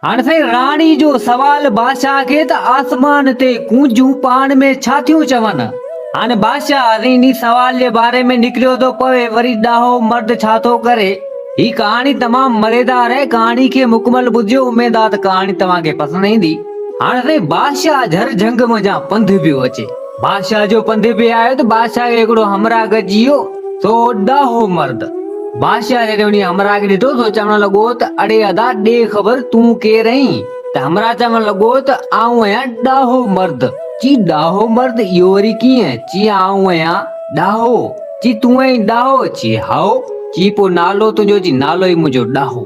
هاڻ سائين راڻي جو سوال بادشاهه کي ته آسمان تي ڪونجون پاڻ ۾ ڇا ٿيون چون؟ هاڻ بادشاهه انهي سوال جي باري ۾ نڪريو ٿو پوي وري ڏاهو مرد ڇا ٿو ڪري؟ هي ڪهاڻي تمام مزيدار آهي ڪهاڻي کي مڪمل ٻڌجو اميد آ ته ڪهاڻي توهان کي پسند ايندي. هاڻ سائين بادشاهه جھر جھنگ منجهان پنڌ پيو اچي. بادشاهه جو پنڌ پئي آيو ته بادشاهه کي هڪڙو همراهه گڏجي ويو سو ڏاهو مرد. بادشاهه جڏهن انهيء همراهه کي ڏٺو سو چوڻ لڳو ته اڙي ادا ڏي خبر تون ڪير آهين؟ ته همراهه چوڻ لڳو ته آئون آهيان ڏاهو مرد. چي ڏاهو مرد اهو وري ڪيئن؟ چي آئون آهيان ڏاهو. چي تون آهين ڏاهو؟ چي هائو. چي پوء نالو تنهنجو؟ چي نالو ئي منهنجو ڏاهو.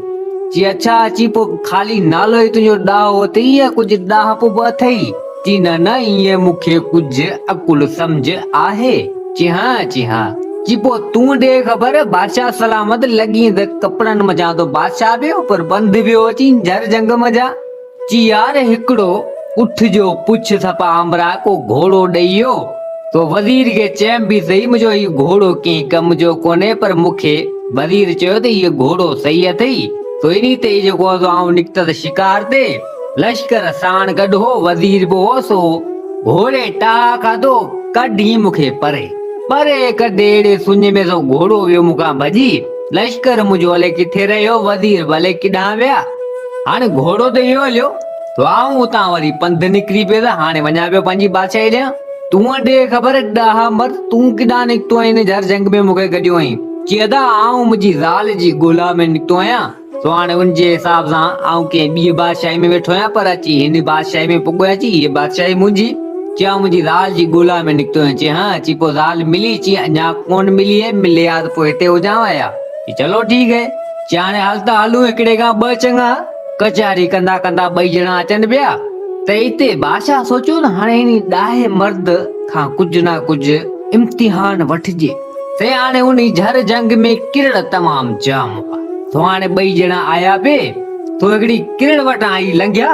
چي اڇا چي پوء خالي نالو ئي تنهنجو ڏاهو اٿئي يا ڪجهه ڏاهپ به اٿئي؟ چي نه نه ائين مون کي ڪجهه عقل سمجهه آهي. چي ها چي ها. چي پوء تون ڏي خبر بادشاهه سلامت لڳين ته ڪپڙن منجهان تو بادشاهه به پر پنڌ پيو اچين جھر جھنگ منجهان. چي يار هڪڙو اٺ جو پڇ سپا همراهه ڪو گهوڙو ڏئي ويو. سو وزير کي چيم به سهي منهنجو هي گهوڙو ڪنهن ڪم جو ڪونهي پر مون کي وزير چيو ته هيء گهوڙو صحيح اٿئي سو انهي تي ئي جيڪو آهي سو آئون نڪتس شڪار تي. لشڪر ساڻ گڏ هو وزير به هو سو گهوڙي ٽاهه کاڌو ڪڍي مون کي پري. پري ڪڍي اهڙي سڃ ۾ سو گهوڙو ويو مون کان ڀڄي. لشڪر منهنجو الائي ڪٿي رهيو، وزير به الائي ڪيڏانهن ويا. هاڻي گهوڙو ته ويو هليو، سو آئون اتان وري پنڌ نڪري پيس، هاڻي وڃان پيو پنهنجي بادشاهي ڏانهن. تون ڏي خبر ڏاها مرد، تون ڪيڏانهن نڪتو آهين هن جھر جھنگ ۾ مون کي گڏيو آهين؟ چي ادا آئون منهنجي زال جي ڳولا ۾ نڪتو آهيان، سو هاڻي ان جي حساب سان آئون ڪنهن ٻيء بادشاهي ۾ ويٺو آهيان، پر اچي هن بادشاهي ۾ پڳو آهيان، چي هيء بادشاهي منهنجي. چي آئون منهنجي زال جي ڳولا ۾ نڪتو آهيان. چي ها، چي پوء زال ملي؟ چي اڃا ڪونه ملي آهي، ملي ها ته پوء هتي هجان ها يا؟ چي چلو ٺيڪ آهي. چي هاڻي هل ته هلون، هڪڙي کان ٻه چڱا. ڪچهري ڪندا ڪندا ٻئي ڄڻا اچن پيا ته اتي بادشاهه سوچيو ته هاڻي هن ڏاهي مرد کان ڪجهه نه ڪجهه امتحان وٺجي. سي هاڻي انهي جھر جھنگ ۾ ڪرڙ تمام جام هئا. سو هاڻي ٻئي ڄڻا آيا پي، سو هڪڙي ڪرڙ وٽان آئي لنگهيا.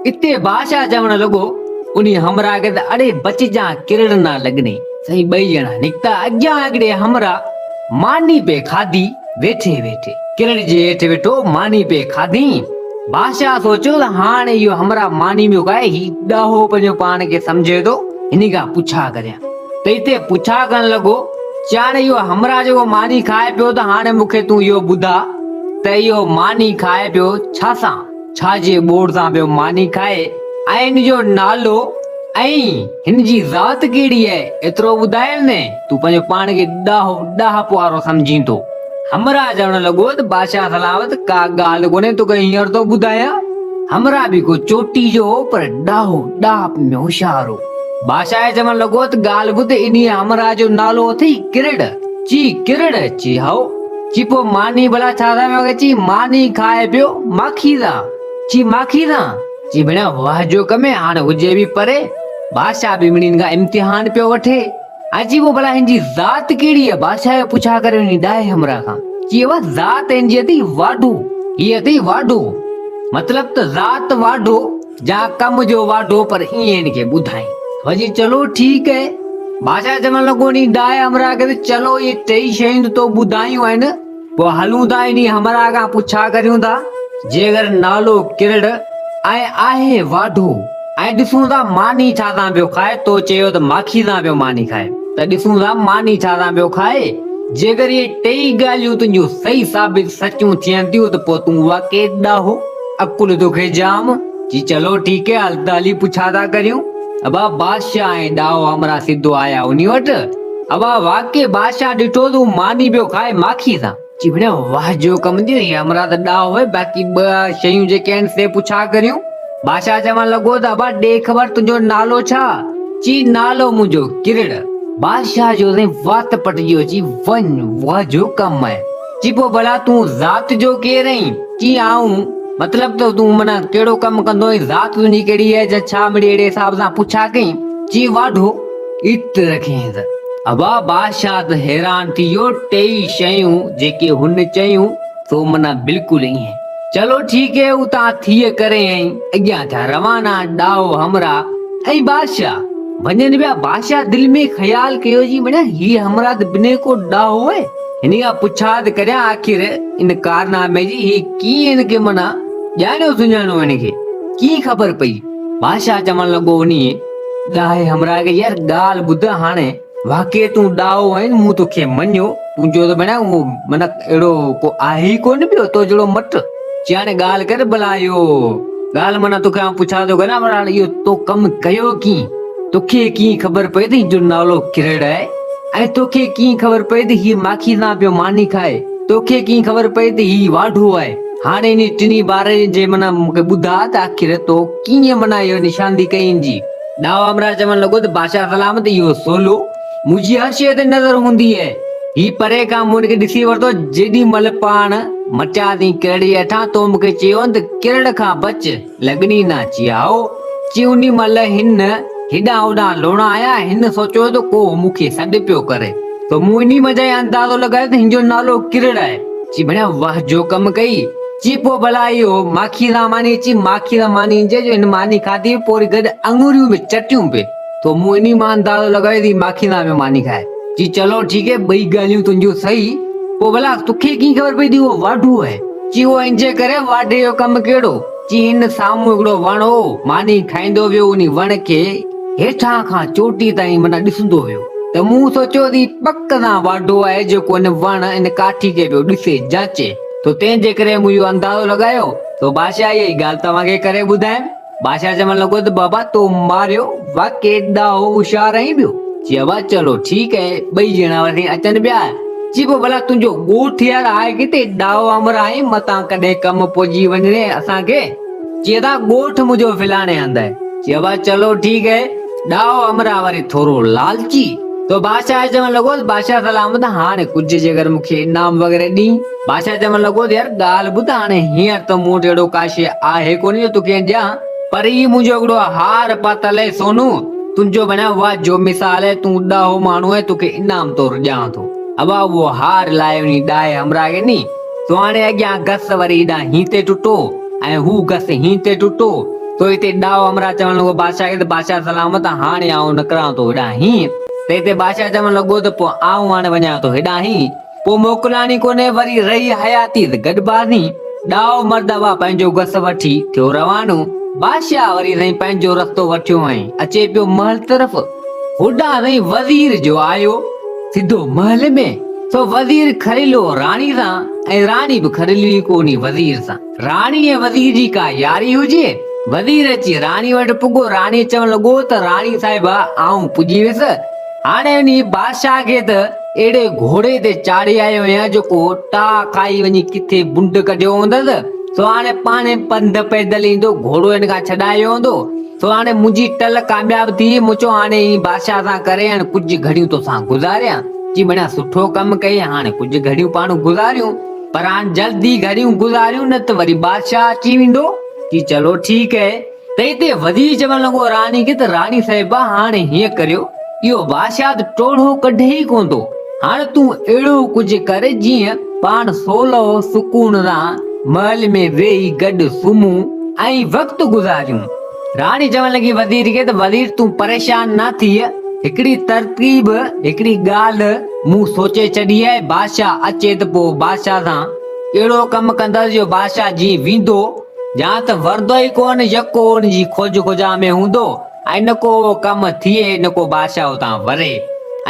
اتي بادشاهه چوڻ لڳو انهي همراهه کي ته اڙي بچجان ڪرڙ نه لڳنئي. سائين ٻئي ڄڻا نڪتا اڳيان هڪڙي همراهه ماني پئي کاڌي. ويٺي ويٺي ڪرڙ جي هيٺ ويٺو ماني پئي کاڌئين. بادشاهه سوچيو ته هاڻ اهو همراهه ماني پيو کائي، هي ڏاهو پنهنجو پاڻ کي سمجهي ٿو، هن کان پڇا ڪريان. ته اتي پڇا ڪرڻ لڳو، چي هاڻي اهو همراهه جيڪو ماني کائي پيو ته هاڻي مون کي تون اهو ٻڌاء ته اهو ماني کائي پيو ڇا سان؟ ڇا جي ٻوڙ سان پيو ماني کائي ۽ ان جو نالو ۽ هن جي ذات ڪهڙي آهي ايترو ٻڌاء نه تون پنهنجو پاڻ کي ڏاهو ڏاهپ وارو سمجهين ٿو. همراهه چوڻ لڳو ته بادشاهه سلامت ڪا ڳالهه ڪونهي توکي هينئر ٿو ٻڌايان. همراهه به ڪو چوٽي جو هو پر ڏاهو ڏاهپ ۾ هوشيار هو. بادشاهه چوڻ لڳو ته ڳالهه ٻڌ انهيء همراهه جو نالو اٿئي ڪرڙ. چي ڪرڙ؟ چي هائو. چي پوء ماني ڀلا ڇا سان پيو کائي؟ چي ماني کائي پيو ماکي سان. چي ماکي سان؟ چي ڀيڻا واهه جو ڪم اي، هاڻ هجي به پري. بادشاهه به مڙين کان امتحان پيو وٺي. ۽ چي پوء ڀلا هن جي ذات ڪهڙي آهي؟ بادشاهه جو پڇا ڪري وڃي ڏاهي همراهه کان. چي اها ذات هن جي اٿئي واڍو. هي اٿئي واڍو. مطلب ته ذات واڍو جا ڪم جو واڍو پر ائين هن کي ٻڌائين. وزير چلو ٺيڪ اهي. بادشاهه چوڻ لڳو انهي ڏاهي همراهه کي ته چلو اهي ٽئي شيون ته تو ٻڌايون آهن پوء هلون ٿا انهي همراهه کان پڇا ڪريون ٿا جيڪر نالو ڪرڙ ۽ آهي واڍو ۽ ڏسون ٿا ماني ڇا سان پيو کائي تو چيو ته ماکي سان پيو ماني کائي ته ڏسون ٿا ماني ڇا سان پيو کائي جيڪر اهي ٽئي ڳالهيون تنهنجون صحيح ثابت سچون ٿين ٿيون ته پوء تون واقعي ڏاهو عقل توکي جام. چي چلو ٺيڪ هي هل ته هلي پڇا ٿا ڪريون. ابا بادشاهه ۽ ڏاهو همراهه سڌو آيا انهي وٽ. ابا واقعي بادشاهه ڏٺو ته هو ماني پيو کائي ماکي سان. چي ڀيڻا واهه جو ڪم ٿيو هي همراهه ته ڏاهو آهي باقي ٻه شيون جيڪي آهن سي پڇا ڪريون. بادشاهه چوڻ لڳو ته ابا ڏي خبر تنهنجو نالو ڇا؟ چي نالو منهنجو ڪرڙ. بادشاهه جو سائين وات پٽجي ويو چي وڃ واهه جو ڪم آهي. چي پوء ڀلا تون ذات جو ڪير آهين؟ چي آئون مطلب ته تون معنيٰ ڪهڙو ڪم ڪندو آهين، ذات تنهنجي ڪهڙي آهي جا ڇا مڙئي اهڙي حساب سان پڇا ڪئين؟ چي واڍو ات رکينس. ابا بادشاهه ته حيران ٿي ويو، ٽيئي شيون جيڪي هن چيون سو معنيٰ بلڪل ائين. چلو ٺيڪ هي اتان ٿيء ڪري ۽ اڳيان ٿيا روانا، ڏاهو همراهه ۽ بادشاهه وڃن پيا. بادشاهه دل ۾ خيال ڪيو جي معنيٰ هي همراهه ته بنهه ڪو ڏاهو آهي. هن کان پڇا ته ڪريان آخر ان ڪارنامي جي هي ڪيئن هن کي معنيٰ ڄاڻيو سڃاڻو هن کي ڪيئن خبر پئي؟ بادشاهه چوڻ لڳو انهيء ڏاهي همراهه کي يار ڳالهه ٻڌ هاڻي واقعي تون ڏاهو آهين مون توکي مڃيو تنهنجو ته ڀڻيا اهو معنيٰ اهڙو ڪو آهي ئي ڪونه ٻيو تو جهڙو مٽ. چي هاڻي ڳالهه ڪر ڀلا اهو ڳالهه معنيٰ توکي آئون پڇان ٿو ڪريان پر هاڻي اهو تو ڪم ڪيو ڪيئن؟ توکي ڪيئن خبر پئي ته هن جو نالو ڪرڙ آهي ۽ توکي ڪيئن خبر پئي ته هيء ماکي سان پيو ماني کائي؟ توکي ڪيئن خبر پئي ته هي واڍو آهي؟ هاڻي انهي ٽنهي بارين جي معنيٰ مون کي ٻڌاء ته آخر تو ڪيئن معنيٰ اهو نشاندهي ڪئي هن جي؟ ڏاهو همراهه چوڻ لڳو ته بادشاهه سلامت اهو سولو منهنجي هر شيء تي نظر هوندي آهي. هي پري کان مون هن کي ڏسي ورتو، جيڏي مهل پاڻ مٽياسين ڪرڙ جي هيٺان تو مون کي چيو ته ڪرڙ کان بچ، لڳڻي نه چي هائو، چي انهي مهل هن هيڏانهن هوڏانهن لوڻا آيا، هن سوچيو ته ڪو مون کي سڏ پيو ڪري، ته مون انهي منجهان ئي اندازو لڳايو ته هن جو نالو ڪرڙ آهي. چي ڀڻيا واهه جو ڪم ڪئي، چي پوء ڀلا اهو ماکي سان ماني، چي ماکي سان ماني هجي جو هن ماني کاڌي پوء وري گڏ اڱوريون به چٽيون به، ته مون انهي مان اندازو لڳايو ته هي ماکي سان پيو ماني کائي. چي چلو ٺيڪ هي ٻئي ڳالهيون تنهنجون صحيح، پوء ڀلا توکي ڪيئن خبر پئي ته اهو واڍو آهي؟ چي اهو انجي ڪري واڍي جو ڪم ڪهڙو؟ چي هن سامهون هڪڙو وڻ هو، ماني کائيندو ويو انهي وڻ کي هيٺان کان چوٽي تائين معنيٰ ڏسندو ويو ته مون سوچيو ته هي پڪ سان واڍو آهي جيڪو ان وڻ ان ڪاٺي کي پيو ڏسي جاچي ٿو تنهن جي ڪري مون اهو اندازو لڳايو ته بادشاهه اها ئي ڳالهه توهان کي ڪري ٻڌايم. بادشاهه چوڻ لڳو ته بابا تو ماريو واقعي ڏاهو هوشيار آهين ٻيو. چي ابا چلو ٺيڪ اهي ٻئي ڄڻا وري اچن پيا. چي پوء ڀلا تنهنجو ڳوٺ يار آهي ڪٿي ڏاهو آمر آهين متان ڪڏهن ڪم پئجي وڃي اسان کي. چي ادا ڳوٺ منهنجو فلاڻي هنڌ آهي. چي ابا چلو ٺيڪ اهي. ڏاهو همراهه وري ٿورو لالچي تو بادشاهه کي چوڻ لڳو ته بادشاهه سلامت هاڻي ڪجهه جيڪر مون کي انعام وغيره ڏين. بادشاهه چوڻ لڳو ته يار ڳالهه ٻڌ هاڻي هينئر ته مون وٽ اهڙو ڪا شيء آهي ڪونه جو توکي ڏيان، پر هي منهنجو هڪڙو هار پاتل آهي سونو، تنهنجو بڻيا واهه جو مثال آهي، تون ڏاهو ماڻهو آهين، توکي انعام طور ڏيان ٿو. ابا اهو هار لاهي وڃي ڏاهي همراهه کي ڏني، سو هاڻي اڳيان گس وري هيڏانهن هين تي ٽٽو ۽ هو گس هين تي ٽٽو، سو هتي ڏاهو همراهه چوڻ لڳو بادشاهه کي ته بادشاهه سلامت هاڻي آئون نڪران ٿو هيڏانهن هين، ته هتي بادشاهه چوڻ لڳو ته پوء آئون هاڻي وڃان ٿو هيڏانهن هين. پوء موڪلاڻي ڪونهي وري رهي حياتي ته گڏباسين. ڏاهو مرد اها پنهنجو گس وٺي ٿيو روانو. بادشاهه وري سائين پنهنجو رستو وٺيو ۽ اچي پيو محل طرف. هوڏانهن سائين وزير جو آيو سڌو محل ۾، سو وزير کريلو راڻي سان ۽ راڻي به کريلي ئي ڪونهي وزير سان. راڻي ۽ وزير جي ڪا ياري هجي. وزير اچي راڻي وٽ پڳو، راڻي چوڻ لڳو ته راڻي صاحبه آئون پڄي ويس، هاڻي انهي بادشاهه کي ته اهڙي گهوڙي تي چاڙهي آيو آهيان جو ڪو ٽاهه کائي وڃي ڪٿي بنڊ ڪڍيو هوندس، سو هاڻي پاڻهي پنڌ پيدل ايندو، گهوڙو هن کان ڇڏايو هوندو، سو هاڻي منهنجي ٽل ڪامياب ٿي، مون چيو هاڻي هي بادشاهه سان ڪري هاڻي ڪجهه گهڙيون توسان گذاريان، چي مڙيا سٺو ڪم ڪيئي، هاڻي ڪجهه گهڙيون پاڻ گذاريون، پر هاڻ جلدي گهڙيون گذاريون نه ته وري بادشاهه اچي ويندو، چي چلو ٺيڪ اهي. تنهن تي وزير چوڻ لڳو راڻي کي ته راڻي صاحبه هاڻي هيئن ڪريو، اهو بادشاهه ته ٽوڙهو ڪڍي ئي ڪونه ٿو، هاڻ تون اهڙو ڪجهه ڪر جيئن پاڻ سولو سڪون سان محل ۾ ويهي گڏ سمهون ۽ وقت گذاريون. راڻي چوڻ لڳي وزير کي ته وزير تون پريشان نه ٿيء، هڪڙي ترڪيب، هڪڙي ڳالهه مون سوچي ڇڏي آهي، بادشاهه اچي ته پوء بادشاهه سان اهڙو ڪم ڪندس جو بادشاهه جيئن ويندو، يا ته وردو ئي ڪونه يڪو ان جي کوج کوجا ۾ هوندو ۽ نه ڪو اهو ڪم ٿئي نه ڪو بادشاهه اتان وري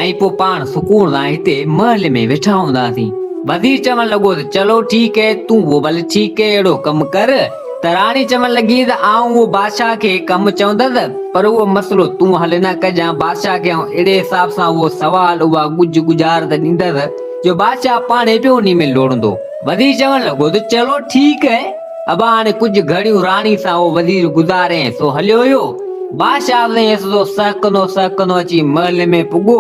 ۽ پوء پاڻ سڪون سان هتي محل ۾ ويٺا هونداسين. وزير چوڻ لڳو ته چلو ٺيڪ هي تون اهو ڀلي ٺيڪ هي اهڙو ڪم ڪر ته راڻي چوڻ لڳي ته آئون اهو بادشاهه کي ڪم چوندس پر اهو مسئلو تون حل نه ڪجان بادشاهه کي آئون اهڙي حساب سان اهو سوال اها ڳجهه ڳجهارت ڏيندس جو بادشاهه پاڻهي پيو انهي ۾ لوڙندو. وزير چوڻ لڳو ته چلو ٺيڪ هي ابا هاڻي ڪجهه گهڙيون راڻي سان اهو وزير گذاري ۽ سو هليو ويو. بادشاهه به سائين سڌو سهڪندو سهڪندو اچي محل ۾ پڳو.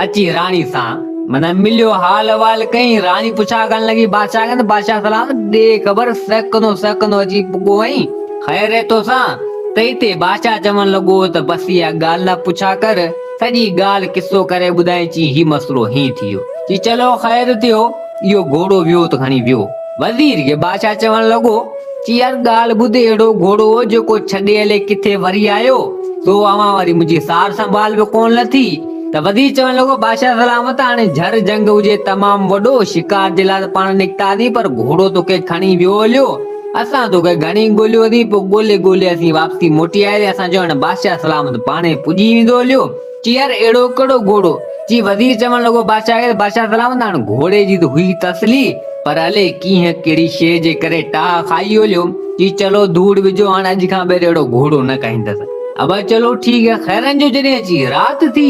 اچي راڻي سان معنيٰ مليو حال احوال ڪيائين. راڻي پڇا ڪرڻ لڳي بادشاهه کان ته بادشاهه سلام ڏي خبر سهڪندو سهڪندو اچي پڳو آهين خير هي توسان؟ تنهن تي بادشاهه چوڻ لڳو ته بس اها ڳالهه نه پڇا ڪر. سڄي ڳالهه قصو ڪري ٻڌائين چي هي مسئلو هيئن ٿي ويو. چي چلو خير ٿيو. اهو گهوڙو ويو ته کڻي ويو. وزير کي بادشاهه چوڻ لڳو، چي يار ڳالهه ٻڌ اهڙو گهوڙو هو جيڪو ڇڏي هلي ڪٿي وري آيو، سو اوهان وري منهنجي سار سنڀال به ڪونه لٿي. ته وزير چوڻ لڳو، بادشاهه سلامت هاڻي جهر جهنگ هجي تمام وڏو، شڪار جي لاء ته پاڻ نڪتاسين پر گهوڙو توکي کڻي ويو هليو، اسان توکي گهڻي ڳوليو اٿئي، پوء ڳولي ڳولي اسين واپسي موٽي آياسين، اسان چيو هاڻي بادشاهه سلامت پاڻهي پڄي ويندو هليو. چي يار اهڙو ڪهڙو گهوڙو؟ چي وزير چوڻ لڳو بادشاهه کي ته بادشاهه سلامت هاڻ گهوڙي جي ته هئي تسلي، پر الي ڪيئن ڪهڙي شيء جي ڪري ٽاهه کائي هليو. چي چلو ڌوڙ وجهو هاڻ اڄ کان ٻيهر اهڙو گهوڙو نه ڪاهيندس. ابا چلو ٺيڪ آهي. خيرن جو جڏهن اچي رات ٿي،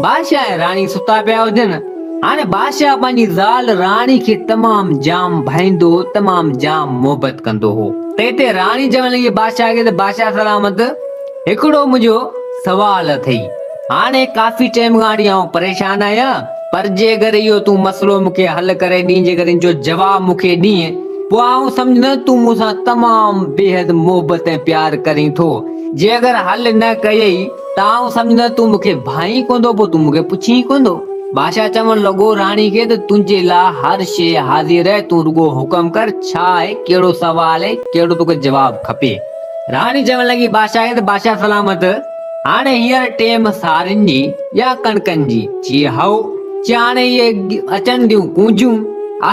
بادشاهه ۽ راڻي ستا پيا هجن. هاڻي بادشاهه پنهنجي زال راڻي کي تمام جام ڀائيندو هو، تمام جام محبت ڪندو هو. تنهن تي راڻي چوڻ لڳي بادشاهه کي ته بادشاهه سلامت هڪڙو منهنجو سوال اٿئي. هاڻي ڪافي ٽيم کان وٺي آئون پريشان آهيان، پر جي اگر اهو تون مسئلو مون کي حل ڪري ڏين، جيڪر ان جو جواب مون کي ڏين، پوء آئون سمجهندس تون مون سان تمام بيحد محبت ۽ پيار ڪرين ٿو. جي اگر حل نه ڪيئي ته آئون سمجهندس تون مون کي ڀانئين ڪونه ٿو، پوء تون مون کي پڇين ئي ڪونه ٿو. بادشاهه چوڻ لڳو راڻي کي ته تنهنجي لاء هر شيء حاضر آهي، تون رڳو حڪم ڪر، ڇا آهي، ڪهڙو سوال آهي، ڪهڙو توکي جواب کپي. راڻي چوڻ لڳي بادشاهه کي ته بادشاهه سلامت، هاڻي هينئر ٽيم سارين جي يا ڪڻڪن جي؟ چي هائو. چي هاڻي اهي اچن ٿيون ڪونجون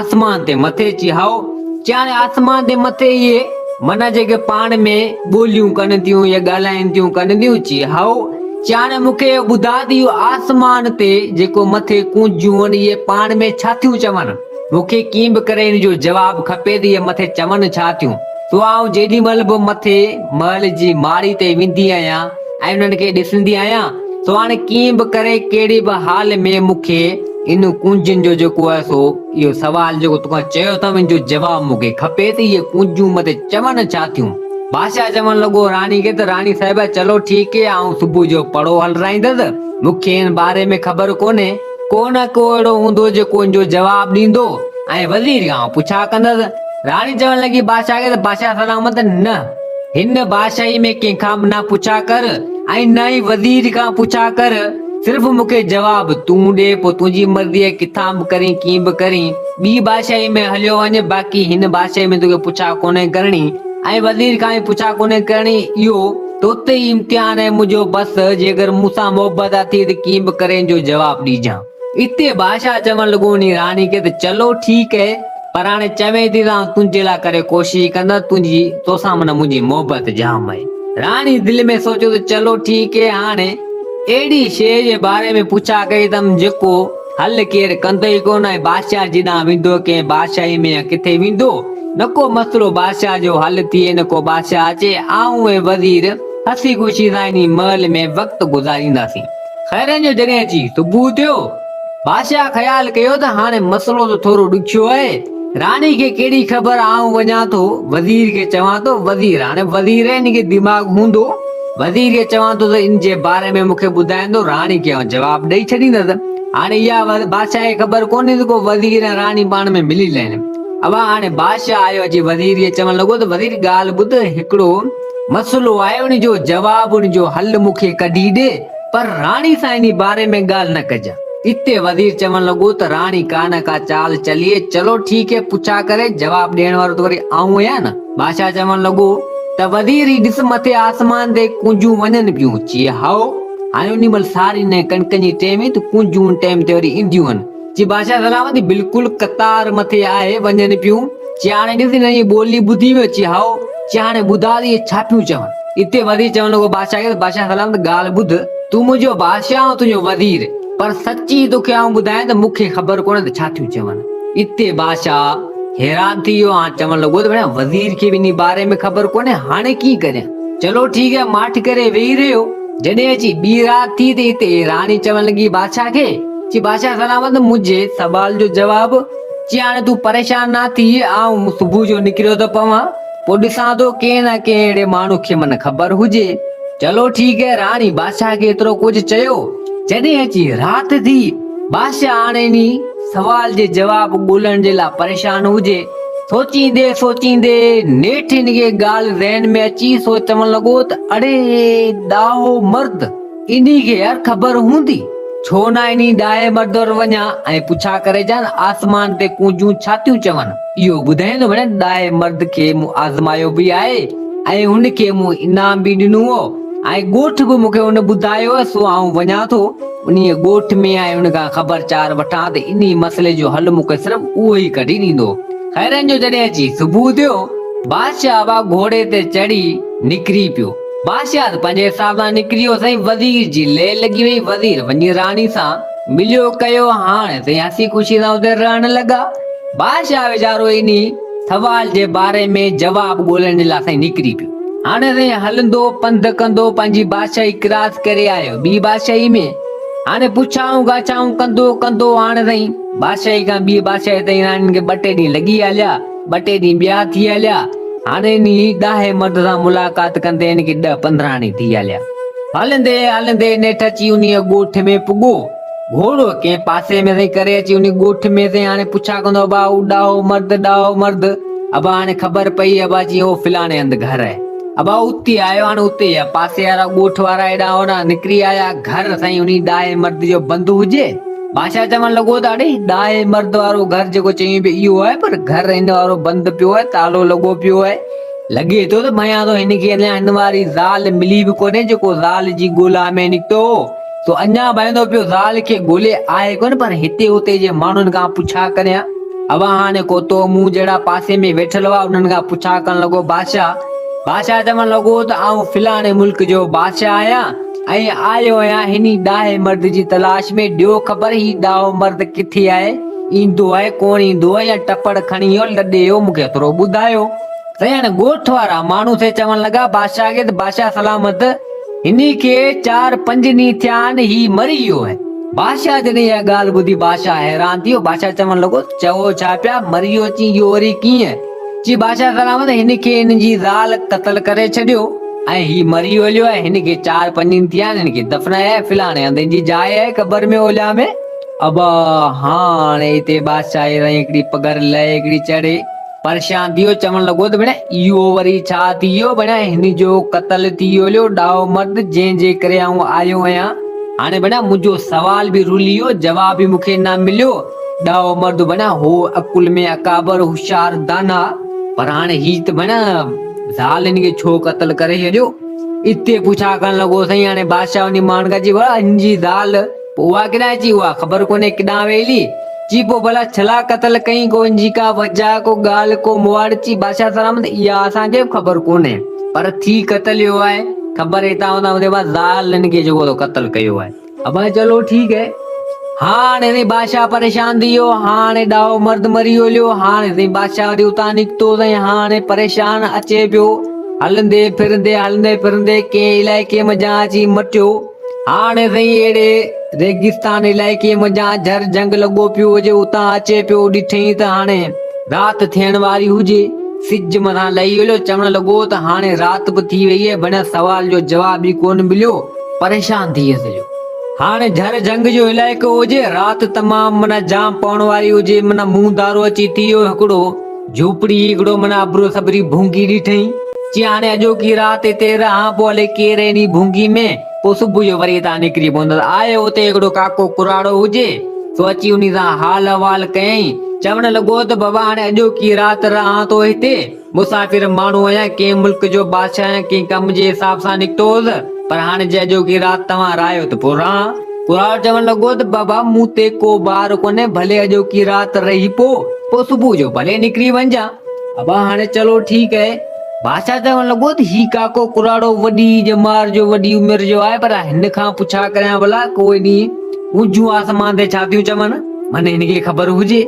آسمان تي مٿي؟ چي هائو. چي هاڻي آسمان تي مٿي اهي معنيٰ جيڪي پاڻ ۾ ٻوليون ڪن ٿيون يا ڳالهائين ٿيون ڪن ٿيون؟ چي هائو. چي هاڻي مون کي اهو ٻڌاء ته اهو آسمان تي جيڪو مٿي ڪونجون آهن اهي پاڻ ۾ ڇا ٿيون چون؟ مون کي ڪيئن به ڪري ان جو جواب کپي ته اهي مٿي چون ڇا ٿيون؟ سو آئون جيڏي مهل به مٿي محل جي ماڙي تي ويندي آهيان ۽ انهن کي ڏسندي آهيان، سو هاڻي ڪيئن به ڪري ڪهڙي به حال ۾ مون کي ان ڪونجن جو جيڪو آهي سو اهو سوال جيڪو توکان چيو اٿم ان جو جواب مون کي کپي ته اهي ڪونجون مٿي چون ڇا ٿيون؟ بادشاهه چوڻ لڳو راڻي کي ته راڻي صاحبه چلو ٺيڪ هي آئون صبح جو پڙهو هلرائيندس، مون کي ان باري ۾ خبر ڪونهي، ڪو نه ڪو اهڙو هوندو جيڪو ان جو جواب ڏيندو ۽ وزير کان آئون پڇا ڪندس. راڻي چوڻ لڳي بادشاهه کي ته بادشاهه سلامت نه هن بادشاهي ۾ ڪنهن کان به نه پڇا ڪر ۽ نه ئي وزير کان پڇا ڪر، صرف مون کي جواب تون ڏي پوء تنهنجي مرضي آهي ڪٿان به ڪرين ڪيئن به ڪرين ٻي بادشاهي ۾ هليو وڃ باقي هن بادشاهي ۾ توکي پڇا ڪونهي ڪرڻي ۽ وزير کان به پڇا ڪونهي ڪرڻي اهو توتي ئي امتحان آهي منهنجو بس جيڪر مون سان محبت اٿئي ته ڪيئن به ڪري ان جو جواب ڏجان. اتي بادشاهه چوڻ لڳو انهي راڻي کي ته چلو ٺيڪ اهي پر هاڻي چوين ٿي ته آئون تنهنجي لاء ڪري ڪوشش ڪندس تنهنجي توسان معنيٰ منهنجي محبت جام آهي. راڻي دل ۾ سوچيو ته چلو ٺيڪ اهي هاڻي اهڙي شيء جي باري ۾ پڇا ڪئي اٿم جيڪو حل ڪير ڪندو ئي ڪونه ۽ بادشاهه جيڏانهن ويندو ڪنهن بادشاهي ۾ يا ڪٿي ويندو نه ڪو مسئلو بادشاهه جو حل ٿئي نه ڪو بادشاهه اچي آئون ۽ وزير هسي خوشي سان انهي محل ۾ وقت گذارينداسين. خيرن جو جڏهن اچي صبح ٿيو بادشاهه خيال ڪيو ته هاڻي مسئلو ته ٿورو ڏکيو آهي راڻي کي ڪهڙي خبر آئون وڃان ٿو وزير کي چوان ٿو وزير هاڻي وزير آهي ان کي دماغ هوندو وزير کي چوان ٿو ته ان جي باري ۾ مون کي ٻڌائيندو، راڻي کي آئون جواب ڏئي ڇڏيندس. هاڻي اها بادشاهه کي خبر ڪونهي ته ڪو وزير ۽ راڻي پاڻ ۾ ملي لهن. ابا هاڻي بادشاهه آيو اچي وزير کي چوڻ لڳو ته وزير ڳالهه ٻڌ، هڪڙو مسئلو آهي ان جو جواب ان جو حل مون کي ڪڍي ڏي، پر راڻي سان انهي باري ۾ ڳالهه نه ڪجان. اتي وزير چوڻ لڳو ته راڻي ڪا نه ڪا چال چلي، چلو ٺيڪ هي پڇا ڪري جواب ڏيڻ وارو ته وري آئون آهيان نه. بادشاهه چوڻ لڳو ته وزير هي ڏس مٿي آسمان تي ڪونجون وڃن پيون. چي هائو، هاڻي انهي مهل سارين ۽ ڪڻڪن جي ٽيم هئي ته ڪونجون ان ٽيم تي وري اينديون هن. چي بادشاهه سلامت هي بلڪل قطار مٿي آهي وڃن پيون. چي هاڻي ڏس هنن جي ٻولي ٻڌي ويو. چي هائو. چي هاڻي ٻڌاء ته اهي ڇا پيون چون. اتي وزير چوڻ لڳو بادشاهه کي ته بادشاهه سلامت ڳالهه ٻڌ، تون منهنجو بادشاهه آئون تنهنجو وزير، پر سچي توکي آئون ٻڌايان ته مون کي خبر ڪونهي ته ڇا ٿيون چون. اتي بادشاهه حيران ٿي ويو ۽ چوڻ لڳو ته ڀيڻا وزير کي به انهي باري ۾ خبر ڪونهي هاڻي ڪيئن ڪريان؟ چلو ٺيڪ آهي ماٺ ڪري ويهي رهيو. جڏهن اچي ٻي رات ٿي ته اتي راڻي چوڻ لڳي بادشاهه کي، چي بادشاهه سلامت منهنجي سوال جو جواب، چي هاڻي تون پريشان نه ٿي آئون صبح جو نڪريو ٿو پوان پوء ڏسان ٿو ڪنهن نه ڪنهن اهڙي ماڻهو کي من خبر هجي. چلو ٺيڪ آهي راڻي بادشاهه کي ايترو ڪجهه چيو. جڏهن اچي رات ٿي بادشاهه هاڻي انهي سوال جي جواب ڳولڻ جي لاء پريشان هجي. سوچيندي سوچيندي نيٺ هن کي ڳالهه ذهن ۾ اچي سو چوڻ لڳو ته اڙي ڏاهو مرد انهي کي يار خبر هوندي. ڇو نه انهي ڏاهي مرد وٽ وڃان ۽ پڇا ڪري اچان ته آسمان تي ڪونجون ڇا ٿيون چون. اهو ٻڌائيندو ڀيڻ ڏاهي مرد کي مون آزمايو به آهي ۽ هن کي مون انعام به ڏنو هو ۽ ڳوٺ به مون کي هن ٻڌايو هو سو آئون وڃان ٿو. انهيء ڳوٺ ۾ آء ان کان خبر چار وٺان ته انهيء مسئلي جو حل مون کي صرف اهو ئي ڪڍي ڏيندو. خيرن جو جڏهن اچي صبح ٿيو، بادشاهه ابا گهوڙي تي چڙهي نڪري پيو. بادشاهه ته پنهنجي حساب سان نڪري ويو سائين وزير جي لئي لڳي وئي وزير وڃي راڻي سان مليو ڪيو هاڻ سائين هسي خوشي سان اتي رهڻ لڳا. بادشاهه ويچارو انهي سوال جي باري ۾ جواب ڳولڻ جي لاء سائين نڪري پيو. هاڻي سائين هلندو پنڌ ڪندو پنهنجي بادشاهي ڪراس ڪري آيو ٻي بادشاهي ۾. هاڻي پڇائون ڳاڇائون ڪندو ڪندو هاڻي سائين بادشاهي کان ٻي بادشاهي تائين راڻين کي ٻه ٽي ڏينهن لڳي هليا. ٻه ٽي ڏينهن ٻيا ٿي هليا. هاڻي انهي ڏاهي مرد سان ملاقات ڪندي هن کي ڏهه 15 ڏينهن ٿي هليا. هلندي هلندي نيٺ اچي انهيء ڳوٺ ۾ پڳو. گهوڙو ڪنهن پاسي ۾ سائين ڪري اچي انهي ڳوٺ ۾ سائين هاڻي پڇا ڪندو ابا او ڏاهو مرد ڏاهو مرد. ابا هاڻي خبر پئي ابا چي هو فلاڻي هنڌ گهر آهي. ابا اتي آيو هاڻي اتي جا پاسي وارا ڳوٺ وارا هيڏانهن هوڏانهن نڪري آيا. گهر سائين انهي ڏاهي مرد جو بند هجي. بادشاهه چوڻ لڳو ته اڙي ڏاهي مرد وارو گهر جيڪو چئين پيو اهو آهي پر گهر هن وارو بند پيو آهي تالو لڳو پيو آهي. لڳي ٿو ته ڀانيان ٿو هن کي اڃا هن واري زال ملي به ڪونهي جيڪو زال جي ڳولا ۾ نڪتو هو سو اڃا ڀائيندو پيو زال کي ڳولي آهي ڪونه پر هتي هتي جي ماڻهن کان پڇا ڪريان. اوهان هاڻي ڪو تو مون جهڙا پاسي ۾ ويٺل هئا انهن کان پڇا ڪرڻ لڳو بادشاهه بادشاهه چوڻ لڳو ته آئون فلاڻي ملڪ جو بادشاهه آهيان ۽ آيو آهيان هني ڏاهي مرد جي تلاش ۾ ڏيو خبر هي ڏاهو مرد ڪٿي آهي ايندو آهي ڪونه ايندو آهي يا ٽپڙ کڻي ويو لڏي ويو مون کي ٿورو ٻڌايو. سائين هاڻي ڳوٺ وارا ماڻهو سي چوڻ لڳا بادشاهه کي ته بادشاهه سلامت هني کي چار پنج ڏينهن ٿيا آهن هي مري ويو آهي. بادشاهه جڏهن اها ڳالهه ٻڌي بادشاهه حيران ٿي ويو بادشاهه چوڻ لڳو چئو ڇا پيا مري ويو چي اهو وري ڪيئن؟ چي بادشاهه سلامت هن کي هن جي زال قتل ڪري ڇڏيو ۽ هي مري ويو هليو آهي هن کي چار پنج ڏينهن ٿيا آهن هن کي دفنايو آهي فلاڻي هنڌ هن جي جاء آهي قبر ۾ اوليا ۾. ابا هاڻي هتي بادشاهه سائين هڪڙي پگهر لهي هڪڙي چڙهي. پريشان ٿي ويو، چوڻ لڳو ته ڀيڻا اهو وري ڇا ٿي ويو، ڀيڻا هن جو قتل ٿي ويو هليو، ڏاهو مرد جنهن جي ڪري آئون آيو آهيان، هاڻي ڀيڻا منهنجو سوال به رلي ويو، جواب به مون کي نه مليو، ڏاهو مرد ڀيڻا هو عقل ۾ اڪابر، هوشيار، داناء، پر هاڻي هي ته ڀيڻا زال هن کي ڇو قتل ڪري ڇڏيو؟ اتي پڇا ڪرڻ لڳو سائين هاڻي بادشاهه انهي ماڻهن کان چي ڀلا هن جي زال پوء اها ڪيڏانهن اچي اها خبر ڪونهي ڪيڏانهن وئي هلي؟ چي پوء ڀلا ڇلا قتل ڪئين ڪو ان جي ڪا وجهه ڪو ڳالهه ڪو مواڙ چي بادشاهه سلامت اها اسان کي به خبر ڪونهي پر ٿي قتل اهو آهي خبر هتان هتان ٻڌي بس زال هن کي جيڪو تو قتل ڪيو آهي ابا چلو ٺيڪ هي هاڻي سائين بادشاهه پريشان ٿي ويو هاڻي ڏاهو مرد مري ويو هليو هاڻي سائين بادشاهه وري اتان نڪتو سائين هاڻي پريشان اچي پيو هلندي ڦرندي هلندي ڦرندي ڪنهن علائقي منجهان اچي مٽيو هاڻي سائين اهڙي ريگستان علائقي منجهان جھر جھنگ لڳو پيو هجي اتان اچي پيو ڏٺئين ته هاڻي رات ٿيڻ واري هجي سج مٿان لهي ويو چوڻ لڳو ته هاڻي رات به ٿي وئي آهي بنهه سوال جو جواب ئي ڪونه مليو پريشان ٿي ويس جو هاڻي جھر جھنگ جو علائقو هجي رات تمام معنيٰ جام پوڻ واري هجي معنيٰ منهن ڌارو اچي ٿي ويو هڪڙو جهوپڙي هڪڙو معنيٰ ابرو سڀري ڀونگي ڏٺئين. چي هاڻي اڄوڪي رات هتي رهان پوء الائي ڪير انهي ڀونگي ۾، پوء صبح جو وري هتان نڪري پوندس. آيو اتي هڪڙو ڪاڪو ڪراڙو هجي، سو اچي انهي سان حال احوال ڪيائين. چوڻ لڳو ته بابا هاڻي اڄوڪي رات رهان ٿو هتي، مسافر ماڻهو آهيان، ڪنهن ملڪ جو بادشاهه آهيان، ڪنهن ڪم جي حساب سان نڪتو هوس، پر هاڻي جي اڄوڪي رات توهان رهايو ته پوء رهان. ڪراڙو چوڻ لڳو ته بابا مون تي ڪو بار ڪونهي، ڀلي اڄوڪي رات رهي پو. پوء صبح جو ڀلي نڪري وڃجان. ابا هاڻي چلو ٺيڪ اهي. بادشاهه چوڻ لڳو ته هي ڪاڪو ڪراڙو وڏي ڄمار جو وڏي عمر جو آهي پر هن کان پڇا ڪريان ڀلا ڪو انهي ڪونجون آسمان تي ڇا ٿيون چون من هن کي خبر هجي.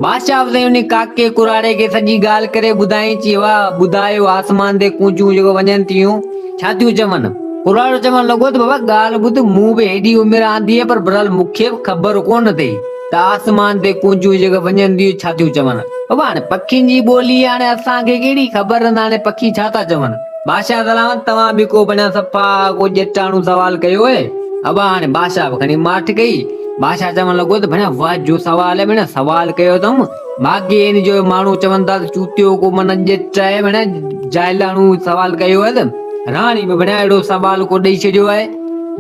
بادشاهه به سائين انهي ڪاڪي ڪراڙي کي سڄي ڳالهه ڪري ٻڌائين چي واهه ٻڌايو آسمان تي ڪونجون جيڪو وڃن ٿيون ڇا ٿيون چون. ڪراڙو چوڻ لڳو ته بابا ڳالهه ٻڌ مون به هيڏي عمر آندي آهي پر بهرحال مون کي به خبر ڪونه اٿئي. ته آسمان تي ڪونجون جيڪي وڃن ٿيون ڇا ٿيون چون؟ بابا هاڻي پکين جي ٻولي هاڻي اسان کي ڪهڙي خبر ته هاڻي پکي ڇا ٿا چون؟ بادشاهه سلامت توهان به ڪو بنيا صفا ڪو ڄٽاڻو سوال ڪيو اهي. ابا هاڻي بادشاهه به کڻي ماٺ ڪئي. بادشاهه چوڻ لڳو ته ڀڻيا واهه جو سوال آهي ڀڻيا سوال ڪيو اٿم. ماڳهين هن جو ماڻهو چون ٿا ته چوتيو ڪو من ڄٽ آهي ڀڻيا جاهلاڻو سوال ڪيو آهي ته راڻي به ڀڻيا اهڙو سوال ڪو ڏئي ڇڏيو آهي.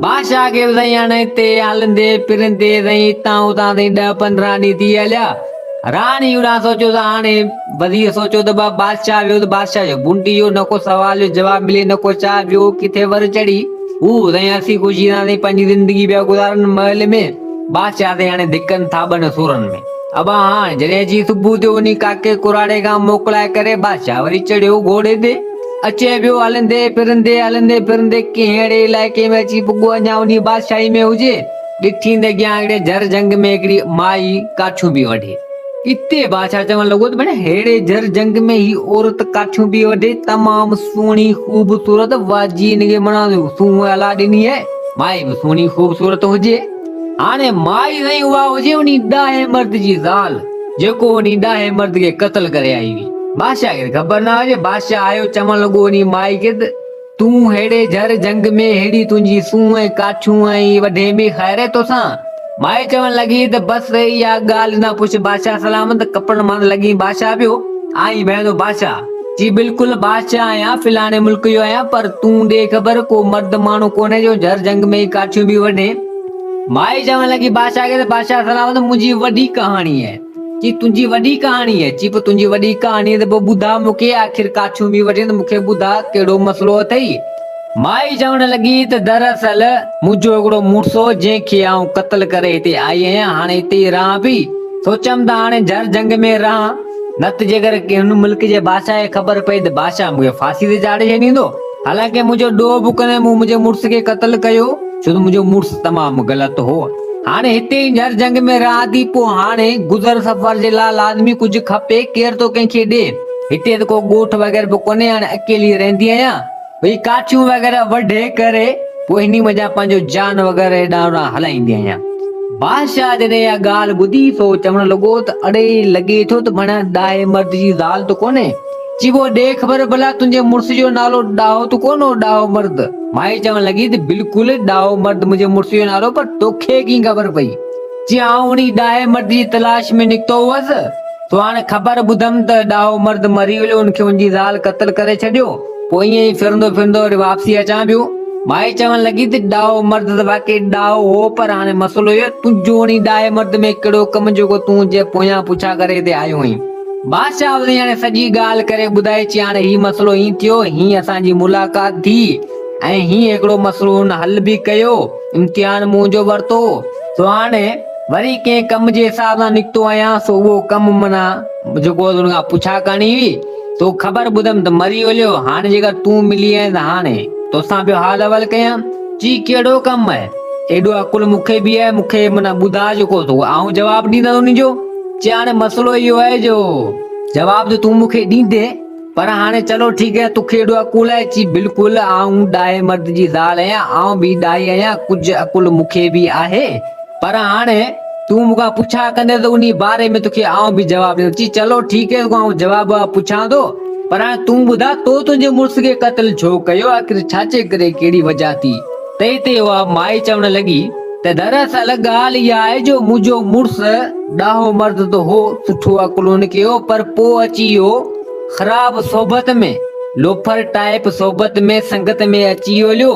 بادشاهه کي به سائين هاڻي هتي هلندي ڦرندي سائين هتان هتان سائين ڏهه 15 ڏينهن ٿي هليا. راڻي هوڏانهن سوچيو ته هاڻي وزير سوچيو ته بابا بادشاهه ويو ته بادشاهه جو ڀونڊي ويو نه ڪو سوال جو جواب ملي نه ڪو ڇا ويو ڪٿي ور چڙهي. هو سائين هسي خوشي سان سائين پنهنجي زندگي پيا گذارن محل ۾. بادشاهه سائين هاڻي ڌڪن ٿاٻن سورن ۾. ابا هاڻ جڏهن اچي صبح ٿيو انهي ڪاڪي ڪراڙي کان موڪلائي ڪري بادشاهه وري چڙهيو گهوڙي تي. اچي پيو هلندي ڦرندي هلندي ڦرندي ڪنهن اهڙي علائقي ۾ اچي پڳو اڃا انهي بادشاهي ۾ هجي. ڏٺين ته اڳيان هڪڙي جھر جھنگ ۾ هڪڙي مائي ڪاٺيون پئي وڍي. اتي بادشاهه چوڻ لڳو ته ڀيڻ ههڙي جھر جھنگ ۾ هي عورت ڪاٺيون پئي وڍي تمام سهڻي خوبصورت واجي هن کي مڻان ٿو سونهن الله ڏني آهي مائي به سهڻي خوبصورت هجي. هاڻي مائي سائين اها هجي انهي ڏاهي مرد جي زال جيڪو انهي ڏاهي مرد کي قتل ڪري آئي هئي. بادشاهه کي ته خبر نه هجي. بادشاهه آيو چوڻ لڳو انهي مائي کي ته تون ههڙي جھر جھنگ ۾ ههڙي تنهنجي سونهن ۽ ڪاٺيون ۽ وڍي ۾ خير توسان؟ مائي چوڻ لڳي ته بس اها ڳالهه نه پڇ بادشاهه سلامت ڪپڙن مان ته لڳين بادشاهه پيو آهين ڀيڻ بادشاهه چي بلڪل بادشاهه آهيان فلاڻي ملڪ جو آهيان پر تون ڏي خبر ڪو مرد ماڻهو ڪونهي جو جھر جھنگ ۾ ڪاٺيون به وڍي. مائي چوڻ لڳي بادشاهه کي ته بادشاهه سلامت منهنجي وڏي ڪهاڻي آهي. چي تنهنجي وڏي ڪهاڻي آهي؟ چي پوء تنهنجي وڏي ڪهاڻي آهي ته پوء ٻڌاء مون کي آخر ڪاٺيون به وڍين ته مون کي ٻڌاء ڪهڙو مسئلو اٿئي؟ مائي چوڻ لڳي ته دراصل منهنجو هڪڙو مڙس هو جنهن کي آئون قتل ڪري هتي آئي آهيان هاڻي هتي ئي رهان پئي. سوچيم ته هاڻي جھر جھنگ ۾ رهان نه ته جيڪر هن ملڪ جي بادشاهه کي خبر پئي ته بادشاهه مون کي ڦاسي تي چاڙهي ڇڏيندو. حالانڪه منهنجو ڏوهه به ڪونهي مون منهنجي مڙس کي قتل ڪيو. ڇو ته منهنجو مڙس تمام غلط هو. هاڻي هتي ئي جھر جھنگ ۾ رهان ٿي، پوء هاڻي گذر سفر جي لاء لازمي ڪجهه کپي، ڪير ٿو ڪنهن کي ڏي؟ هتي ته ڪو ڳوٺ وغيره به ڪونهي، هاڻي اڪيلي رهندي آهيان. ويهي ڪاٺيون وغيره وڍي ڪري پوء انهي منجهان پنهنجو جان وغيره هيڏانهن هوڏانهن هلائيندي آهيان. بادشاهه جڏهن اها ڳالهه ٻڌي سو چوڻ لڳو ته اڙي لڳي ٿو ته ڀڻيا ڏاهي مرد جي زال ته ڪونهي. چيبو ڏي خبر ڀلا تنهنجي مڙس جو نالو ڏاهو ته ڪونه هو ڏاهو مرد. مائي چوڻ لڳي ته بلڪل ڏاهو مرد منهنجي مڙس جو نالو پر توکي ڪيئن خبر پئي؟ چي آئون انهي ڏاهي مرد جي تلاش ۾ نڪتو هئس سو هاڻ خبر ٻڌم ته ڏاهو مرد مري ويو ان کي ان جي زال قتل ڪري ڇڏيو پوء ائين ئي ڦرندو ڦرندو وري واپسي اچان پيو. مائي چوڻ لڳي ته ڏاهو مرد ته واقعي ڏاهو هو پر هاڻي مسئلو اهو تنهنجو انهي ڏاهي مرد ۾ ڪهڙو ڪم جيڪو تون جي پويان پڇا ڪري هتي آيو آهين. بادشاهه وري هاڻي سڄي ڳالهه ڪري ٻڌائي چي هاڻي هي مسئلو هين ٿيو، هين اسان جي ملاقات ٿي ۽ هين هڪڙو مسئلو هن حل به ڪيو، امتحان منهنجو ورتو، سو هاڻي وري ڪنهن ڪم جي حساب سان نڪتو آهيان، سو اهو ڪم معنيٰ جيڪو هن کان پڇا ڪرڻي هئي، سو خبر ٻڌم ته مري هليو، هاڻي جيڪر تون ملي آهين ته هاڻي توسان پيو حال احوال ڪيان، چي ڪهڙو ڪم آهي، ايڏو عقل مون کي به آهي، مون کي معنيٰ ٻڌاء جيڪو سو آئون جواب ڏيندس انهي جو. چي هاڻي مسئلو اهو آهي جو جواب ته تون مون کي ڏيندين پر هاڻي چلو ٺيڪ آهي توکي ايڏو عقل آهي چي بلڪل آئون ڏاهي مرد جي زال آهيان آئون به ڏاهي آهيان ڪجهه عقل مون کي به آهي پر هاڻي تون مون کان پڇا ڪندين ته انهي باري ۾ توکي آئون به جواب ڏيندس چي چلو ٺيڪ آهي توکان آئون جواب پڇان ٿو پر هاڻي تون ٻڌاء تو تنهنجي مڙس کي قتل ڇو ڪيو آخر ڇاجي ڪري ڪهڙي وجهه ٿي تنهن تي اها مائي چوڻ لڳي ته دراصل ڳالهه اها آهي جو منهنجو مڙس ڏاهو مرد ته هو، سٺو عقل هن کي هو، پر پوء اچي ويو خراب صحبت ۾، لوفر ٽائيپ صحبت ۾ سنگت ۾ اچي هليو،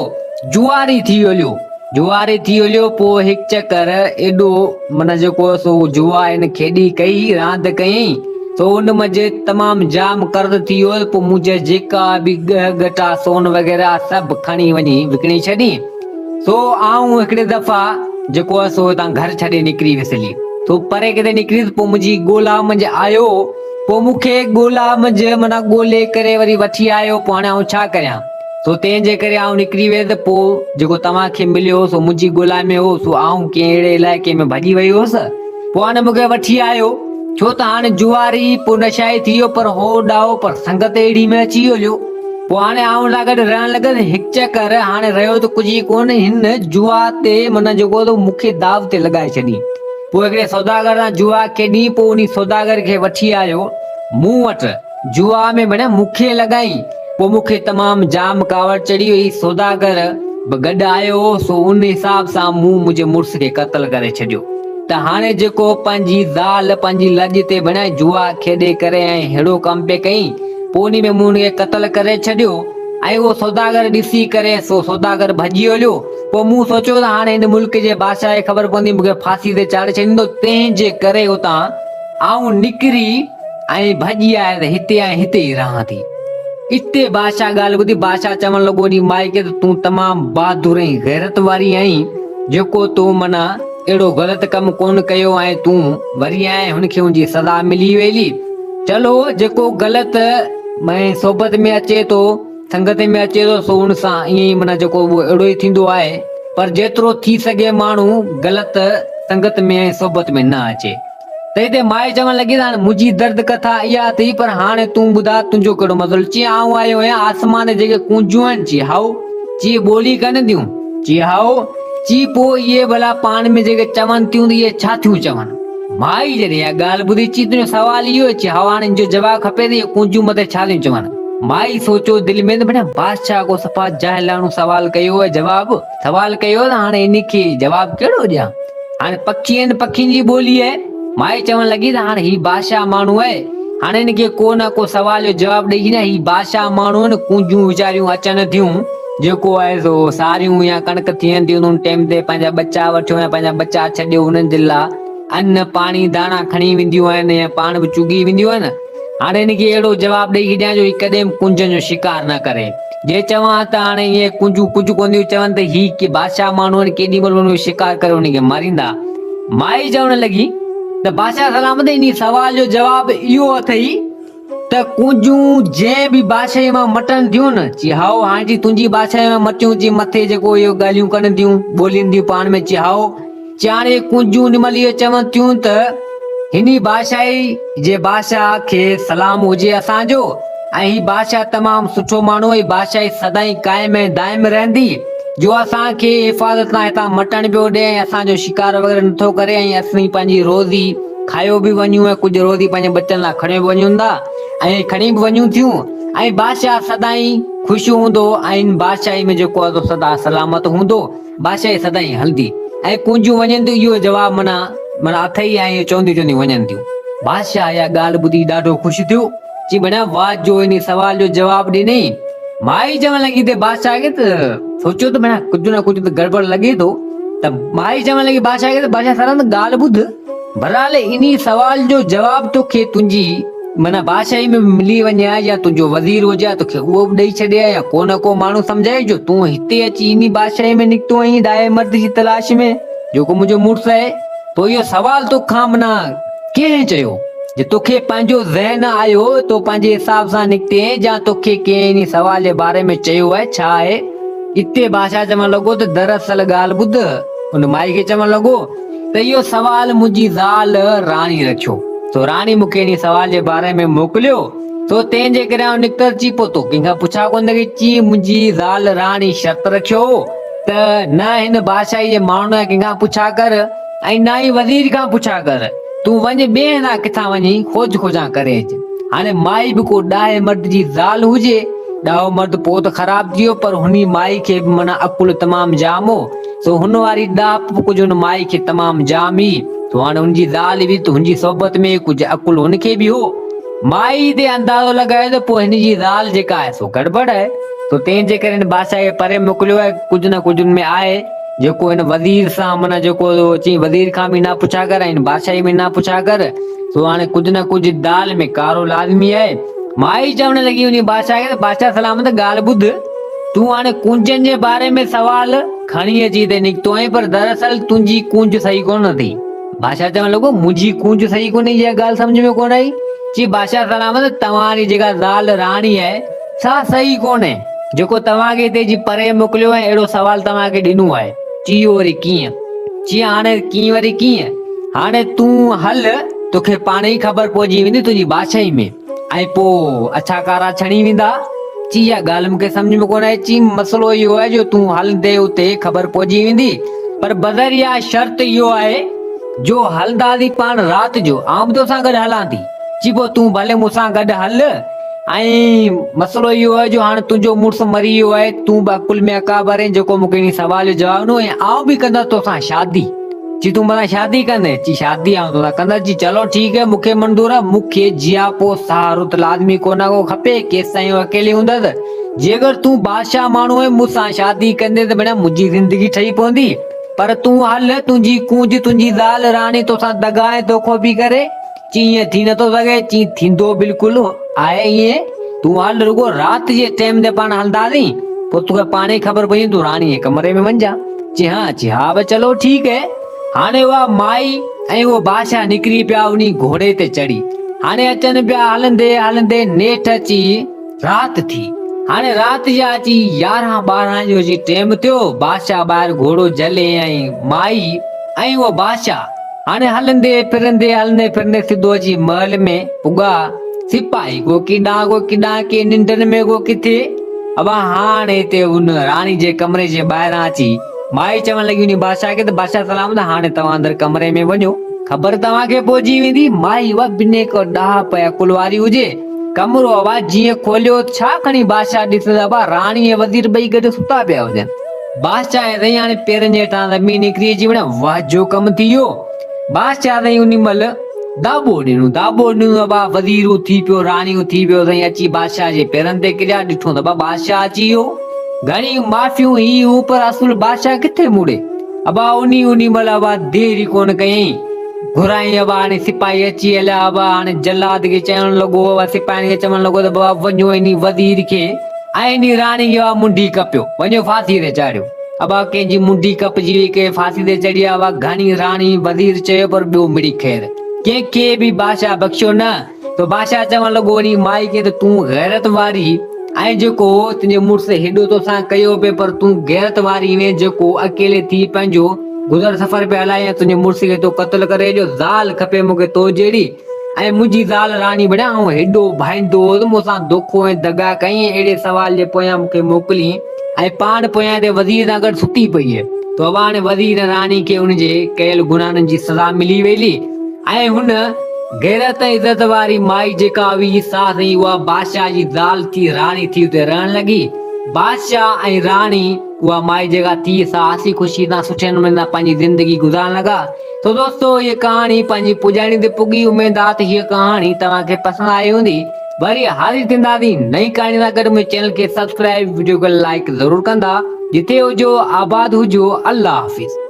جوئاري ٿي هليو، جوئاري ٿي هليو، پوء هڪ چڪر ايڏو معنيٰ جيڪو سو جوا هن کيڏي ڪئي، راند ڪيائين، سو ان منجهه تمام جام قرض ٿي ويو، پوء منهنجا جيڪا به ڳهه ڳٽا سون وغيره سڀ کڻي وڃي وڪڻي ڇڏيائين. سو آئون هڪڙي دفعا جيڪو آهي سو هتان گهر ڇڏي نڪري ويس هلي. سو پري ڪٿي نڪري ويس پوء منهنجي ڳولا منجهه آيو. پوء مون کي ڳولا منجهه معنيٰ ڳولي ڪري وري وٺي آيو پوء هاڻي آئون ڇا ڪريان. سو تنهن جي ڪري آئون نڪري ويس پوء جيڪو توهان کي مليو سو منهنجي ڳولا ۾ هو سو آئون ڪنهن اهڙي علائقي ۾ ڀڄي وئي هيس. پوء هاڻي مون کي وٺي آيو. ڇو ته هاڻي جواري پوء نشائي ٿي ويو پر هو ڏاهو پر سنگت اهڙي ۾ اچي ويو هليو. پوء هاڻي آئون سان گڏ رهڻ لڳس. هڪ چڪر هاڻي رهيو ته ڪجهه ئي ڪونه، هن جوا تي معنيٰ جيڪو ته مون کي داء تي لڳائي ڇڏي. پوء هڪڙي سوداگر سان جوا کيڏي، پوء انهي سوداگر کي وٺي آيو مون وٽ. جوا ۾ معنيٰ مون کي لڳائين. پوء مون کي تمام جام ڪاوڙ چڙهي وئي. سوداگر به گڏ آيو هو، سو ان حساب سان مون منهنجي مڙس کي قتل ڪري ڇڏيو. ته هاڻي جيڪو پنهنجي زال پنهنجي لڄ تي بڻائي جوا کيڏي ڪري ۽ ههڙو ڪم پئي ڪئين، پوء انهي ۾ مون هن کي قتل ڪري ڇڏيو ۽ اهو سوداگر ڏسي ڪري سو سوداگر ڀڄي هليو. پوء مون سوچيو ته هاڻي هن ملڪ جي بادشاهه کي خبر پوندي مون کي ڦاسي تي چاڙهي ڇڏيندو، تنهن جي ڪري اتان آئون نڪري ۽ ڀڄي آيس هتي ۽ هتي ئي رهان ٿي. اتي بادشاهه ڳالهه ٻڌي بادشاهه چوڻ لڳو انهي مائي کي ته تون تمام بهادر ۽ غيرت واري آهين، جيڪو تو معنيٰ. اهڙو غلط ڪم ڪونه ڪيو ۽ تون وري آئين هن کي ان جي سزا ملي ويلي. چلو جيڪو غلط ۽ صحبت ۾ اچي ٿو، سنگت ۾ اچي ٿو سو ان سان ائين ئي معنيٰ جيڪو اهو اهڙو ئي ٿيندو آهي پر جيترو ٿي سگهي ماڻهو غلط سنگت ۾ ۽ صحبت ۾ نه اچي. ته هتي مائي چوڻ لڳي ته هاڻي منهنجي درد ڪٿا اها اٿئي پر هاڻي تون ٻڌاء تنهنجو ڪهڙو مسئلو؟ چي آئون آيو آهيان آسمان تي جيڪي ڪونجون آهن چي هائو، چي ٻولي ڪن ٿيون؟ چي هائو، چي پوء اهي ڀلا پاڻ ۾ جيڪي چون ٿيون ته اهي ڇا ٿيون چون؟ مائي جڏهن اها ڳالهه ٻڌي چي تنهنجو سوال اهو آهي؟ چي هائو هاڻي ان جو جواب کپي ته اهي ڪونجون مٿي ڇا ٿيون چون؟ مائي سوچيو دل ۾ ته ڀلا بادشاهه ڪو صفا جاهلاڻو سوال ڪيو آهي جواب سوال ڪيو آهي ته هاڻي ان کي جواب ڪهڙو ڏيان؟ هاڻي پکي آهن، پکين جي ٻولي آهي. مائي چوڻ لڳي ته هاڻي هي بادشاهه ماڻهو آهي، هاڻي هن کي ڪو نه ڪو سوال جو جواب ڏئي ڇڏيان. هي بادشاهه ماڻهو آهن، ڪونجون ويچاريون اچن ٿيون، جيڪو آهي سو ساريون يا ڪڻڪ ٿين ٿيون ته ان ٽيم تي پنهنجا ٻچا وٺيو يا پنهنجا ٻچا ڇڏيو انهن جي لاء ان، پاڻي، داڻا کڻي وينديون آهن يا پاڻ به چڳي وينديون آهن. هاڻي هن کي اهڙو جواب ڏئي ڇڏيان جو هي ڪڏهن به ڪونجن جو شڪار نه ڪري. جي چوان ها ته هاڻي اهي ڪونجون ڪجهه ڪونه ٿيون چون ته هي ڪي بادشاهه ماڻهو آهن، ڪيڏي مهل انهن جو شڪار ڪري انهن کي ماريندا. مائي چوڻ لڳي ته بادشاهه سلامت انهي سوال جو جواب اهو اٿئي ته ڪونجون جنهن به بادشاهيء مان مٽن ٿيون نه، چي هائو، هاڻي چي تنهنجي بادشاهيء مان مٽيون، چي مٿي جيڪو اهو ڳالهيون ڪن ٿيون، ٻولين ٿيون پاڻ ۾، چي هائو، چي هاڻي اهي ڪونجون ان مهل اهو چون ٿيون ته هني بادشاهي جي بادشاهه کي سلام هجي اسان جو ۽ هي بادشاهه تمام سٺو ماڻهو هي بادشاهي سدائين قائم ۽ دائم رهندي جو اسان کي حفاظت سان هتان مٽڻ پيو ڏي ۽ اسان جو شڪار وغيره نٿو ڪري ۽ اسين پنهنجي روزي کايو به وڃون ۽ ڪجهه روزي پنهنجي ٻچن لاء کڻيو به وڃون ٿا ۽ کڻي به وڃون ٿيون ۽ بادشاهه سدائين خوش هوندو ۽ ان بادشاهي ۾ جيڪو آهي سو سدا سلامت هوندو بادشاهي سدائين هلندي ۽ ڪونجون وڃن ٿيون اهو جواب معنيٰ معنيٰ اٿئي ۽ اهو چونديون چونديون وڃن ٿيون. بادشاهه اها ڳالهه ٻڌي ڏاڍو خوش ٿيو. چي ڀڻيا واهه جو انهي سوال جو جواب ڏنئي. مائي چوڻ لڳي ته بادشاهه کي ته سوچيو ته ڀڻيا ڪجهه نه ڪجهه ته گڙٻڙ لڳي ٿو ته مائي چوڻ لڳي بادشاهه کي ته بادشاهه سلامت ڳالهه ٻڌ. بھرحال انھي سوال جو جواب توکي تنھنجي معنيٰ بادشاھي ۾ به ملي وڃي ھا يا تنھنجو وزير ھجي ھا توکي اھو به ڏئي ڇڏي ھا يا ڪو نه ڪو ماڻھو سمجھائي جو تون ھتي اچي انھي بادشاھي ۾ نڪتو آھين ڏاھي مرد جي تلاش ۾ جيڪو منھنجو مڙس آھي. پوء اھو سوال توکان معنيٰ ڪنھن چيو جو توکي پنھنجو ذھن آيو تو پنھنجي حساب سان نڪتين يا توکي ڪنھن انھي سوال جي باري ۾ چيو آھي ڇا آھي؟ اتي بادشاھ چوڻ لڳو ته دراصل ڳالھ ٻڌ ان مائي کي چوڻ لڳو. ته اهو سوال منهنجي زال راڻي رکيو، سو راڻي مون کي انهي سوال جي باري ۾ موڪليو، سو تنهن جي ڪري آئون نڪتل چي پوء تو ڪنهن کان پڇا ڪونه ڪئي؟ چي منهنجي زال راڻي شرط رکيو هو ته نه هن بادشاهي جي ماڻهن کان ڪنهن کان پڇا ڪر ۽ نه ئي وزير کان پڇا ڪر، تون وڃ ٻئي هنڌان ڪٿان وڃي کوج کوجان ڪري اچ. هاڻي مائي به ڪو ڏاهي مرد جي زال هجي، ڏاهو مرد پوء ته خراب ٿي ويو، پر هني مائي کي به معنيٰ عقل تمام جام هو، سو هن واري ڏاهپ به ڪجهه هن مائي کي تمام جام هئي. سو هاڻي هن جي زال هئي ته هن جي صحبت ۾ ڪجهه عقل هن کي به هو. مائي تي اندازو لڳايو ته پوء هن جي زال جيڪا آهي سو گڙٻڙ آهي. سو تنهن جي ڪري هن بادشاهه کي پري موڪليو آهي. ڪجهه نه ڪجهه هن ۾ آهي جيڪو هن وزير سان معنيٰ جيڪو چيائين وزير کان به نه پڇا ڪر ۽ هن بادشاهي ۾ نه پڇا ڪر. سو هاڻي ڪجهه نه ڪجهه دال ۾ ڪارو لازمي آهي. مائي چوڻ لڳي انهي بادشاهه کي ته بادشاهه سلامت ڳالهه ٻڌ. تون هاڻي ڪونجن جي باري ۾ سوال کڻي اچي هتي نڪتو آهين پر دراصل تنهنجي ڪونج صحيح ڪونه اٿئي. بادشاهه چوڻ لڳو، منهنجي ڪونج صحيح ڪونهي اها ڳالهه سمجهه ۾ ڪونه آئي. چي بادشاهه سلامت توهان جي جيڪا زال راڻي آهي سا صحيح ڪونهي جيڪو توهان کي هتي اچي پري موڪليو ۽ اهڙو سوال توهان کي ڏنو آهي. چي اهو وري ڪيئن؟ چي هاڻي ڪيئن وري ڪيئن؟ هاڻي تون هل توکي پاڻ ئي خبر پئجي ويندي تنهنجي بادشاهي ۾. ۽ پوء اڇا ڪارا ڇڻي ويندا. چي اها ڳالهه مون کي سمجهه ۾ ڪونه آئي. چي مسئلو اهو آهي جو تون هلندي اتي خبر پئجي ويندي. پر بذريعه شرط اهو آهي جو هلنداسين پاڻ رات جو. آئون به توسان گڏ هلان ٿي. چي پوء تون ڀلي مون سان گڏ هل ۽ مسئلو اهو آهي جو هاڻ تنهنجو مڙس مري ويو آهي. تون به عقل ۾ اڪابر آهين جيڪو مون کي انهي سوال جو جواب ڏنو ۽ آئون به ڪندس توسان شادي. چي تون مون سان شادي ڪندين؟ چي شادي آئون توسان ڪندس. چي چلو ٺيڪ هي مون کي منظور آ. مون کي جياپو سهارو ته لازمي ڪو نه ڪو کپي، ڪيستائين آئون اڪيلي هوندس. جي اگر تون بادشاهه ماڻهو آهين مون سان شادي ڪندين ته ڀيڻا منهنجي زندگي ٺهي پوندي. پر تون هل، تنهنجي ڪونج تنهنجي زال راڻي توسان دغا ۽ دوکو پئي ڪري. چي ائين ٿي نٿو سگهي. چي ٿيندو بلڪل آهي ائين. تون هل رڳو رات جي ٽيم تي پاڻ هلنداسين. پوء توکي پاڻ ئي خبر پوندي تون راڻي جي ڪمري ۾ وڃجان. چي ها، چي ها به چلو ٺيڪ هي. هاڻي اها مائي ۽ اهو بادشاهه نڪري پيا انهي گهوڙي تي چڙهي. هاڻي اچن پيا هلندي هلندي نيٺ اچي رات ٿي. هاڻي رات جا اچي يارهن ٻارهن جو اچي ٽيم ٿيو. بادشاهه ٻاهر گهوڙو جهلي ۽ مائي ۽ اهو بادشاهه هاڻي هلندي ڦرندي هلندي ڦرندي سڌو اچي محل ۾ پڳا. سپاهي ڪو ڪيڏانهن ڪو ڪيڏانهن ڪي ننڊن ۾ ڪو ڪٿي. ابا هاڻ هتي ان راڻي جي ڪمري جي ٻاهران اچي مائي چوڻ لڳي انهي بادشاهه کي ته بادشاهه سلامت هاڻي توهان اندر ڪمري ۾ وڃو خبر توهان کي پئجي ويندي. مائي اها بنهه ڪو ڏاهپ ۽ عقل واري هجي. ڪمرو ابا جيئن کوليو ڇا کڻي بادشاهه ڏس ته ابا راڻي ۽ وزير ٻئي گڏ ستا پيا هجن. بادشاهه ۽ سائين هاڻي پيرن جي هيٺان زمين نڪري اچي وڃي واهه جو ڪم ٿي ويو. بادشاهه سائين انهي مهل داٻو ڏنو، داٻو ڏنو ابا وزير اٿي پيو، راڻي اٿي پيو، سائين اچي بادشاهه جي پيرن تي ڪريا، ڏٺو ته ابا بادشاهه اچي ويو. گهڻي معافيون هي هو پر اصل بادشاهه ڪٿي مڙي. ابا انهي انهي مهل ابا دير ئي ڪونه ڪيائين. گهرائين ابا هاڻي سپاهي اچي هليا ابا هاڻي جلاد کي چوڻ لڳو ابا سپاهين کي چوڻ لڳو ته بابا وڃو انهي وزير کي ۽ انهي راڻي کي ابا منڍي ڪپيو وڃو ڦاسي تي چاڙهيو. ابا ڪنهن جي منڍي ڪپجي وئي ڪنهن ڦاسي تي چڙهي آ ابا گهڻي راڻي وزير چيو پر ٻيو مڙئي خير ڪنهن کي به بادشاهه بخشيو نه ته بادشاهه چوڻ لڳو انهي مائي کي ته تون غيرت واري آهين جيڪو تنهنجي مڙس هيڏو توسان ڪيو پئي پر تون غيرت واري هئين جيڪو اڪيلي ٿي پنهنجو گذر سفر پئي هلائين ۽ تنهنجي مڙس کي تو قتل ڪري ڇڏيو زال کپي مون کي تو جهڙي ۽ منهنجي زال راڻي بڻيا آئون هيڏو ڀائيندو هوس مون سان دوکو ۽ دغا ڪيائين اهڙي سوال جي پويان مون کي موڪلين ۽ پاڻ پويان تي وزير سان گڏ ستي پئي ته ابا هاڻي وزير ۽ راڻي کي ان جي ڪيل گناهن جي سزا ملي ويلي ۽ هن غيرت ۽ عزت واري مائي جيڪا هئي سا سائين اها بادشاهه جي زال ٿي راڻي ٿي اتي رهڻ لڳي بادشاهه ۽ راڻي اها مائي جيڪا ٿي سا هسي خوشي سان سٺي نموني سان پنهنجي زندگي گذارڻ لڳا. تو دوستو هيء ڪهاڻي پنهنجي پڄاڻي تي پڳي اميد آ ته هيء ڪهاڻي توهان کي پسند آئي هوندي وري حاضر ٿينداسين نئين ڪهاڻي سان گڏ منهنجي چينل کي سبسڪرائب وڊيو کي لائيڪ ضرور ڪندا جتي هجو آباد هجو الله حافظ.